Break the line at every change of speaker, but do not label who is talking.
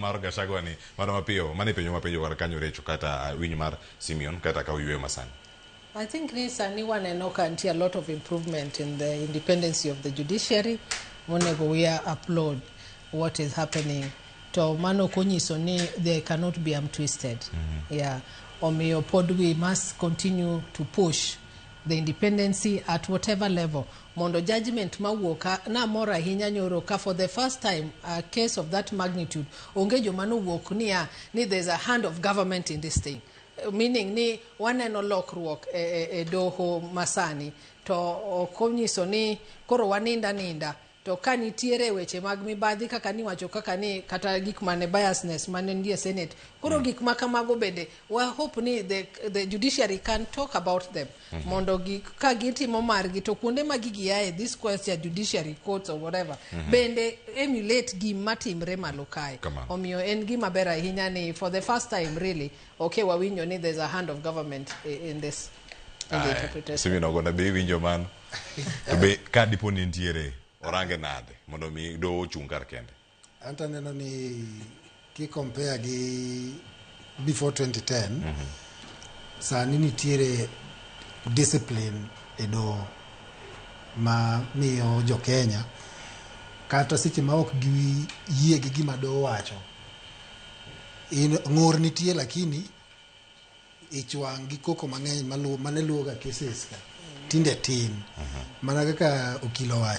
Mar Gachagua ni mana mapiyo mane penjo mapenjo kar kanyo Recho kata winyo mar Simeon kata ka oyweyo masani.
I think ni sani waneno ka nitie a lot of improvement in the independency of the judiciary. Monego we applaud what is happening. To mano ok onyiso ni they cannot be twisted. Yeah. Omiyo pod we must continue to push the independency at whatever level mondo judgment mawuok ka namor ahinya nyoro ka for the first time a case of that magnitude onge joma nowuok niya ni there's a hand of government in this thing, meaning ni waneno lokruok e doho masani. To ok onyiso ni koro waninda ninda. To ka nitiere weche mag mibadhi kaka niwacho, kaka ni kata gik mane biasness mane nitie Senate koro gik ma kamago bende wa hope ni the judiciary can talk about them mondo gik ka gitimo margi to kuonde ma gigi aye, this question judiciary courts or whatever bende emulate gima timre malo kae.
Kamano.
Omiyo en gima ber ahinya ni for the first time really, okay, wawinjo ni there's a hand of government in this, in the interpretation.
Simeon Ogonda, be iwinjo mano? To be ka dipo ni nitiere orange nade mondo mi doho ochung' kar kende?
Anto aneno ni ki compare gi before 2010, sani nitiere discipline e doho ma miyo jo Kenya kata seche ma ok giyie gi gima doho wacho in ng'ur nitie, lakini ich wang' gi koko mang'eny mane luwo ga cases ka tinde tin mana kaka okil owacho.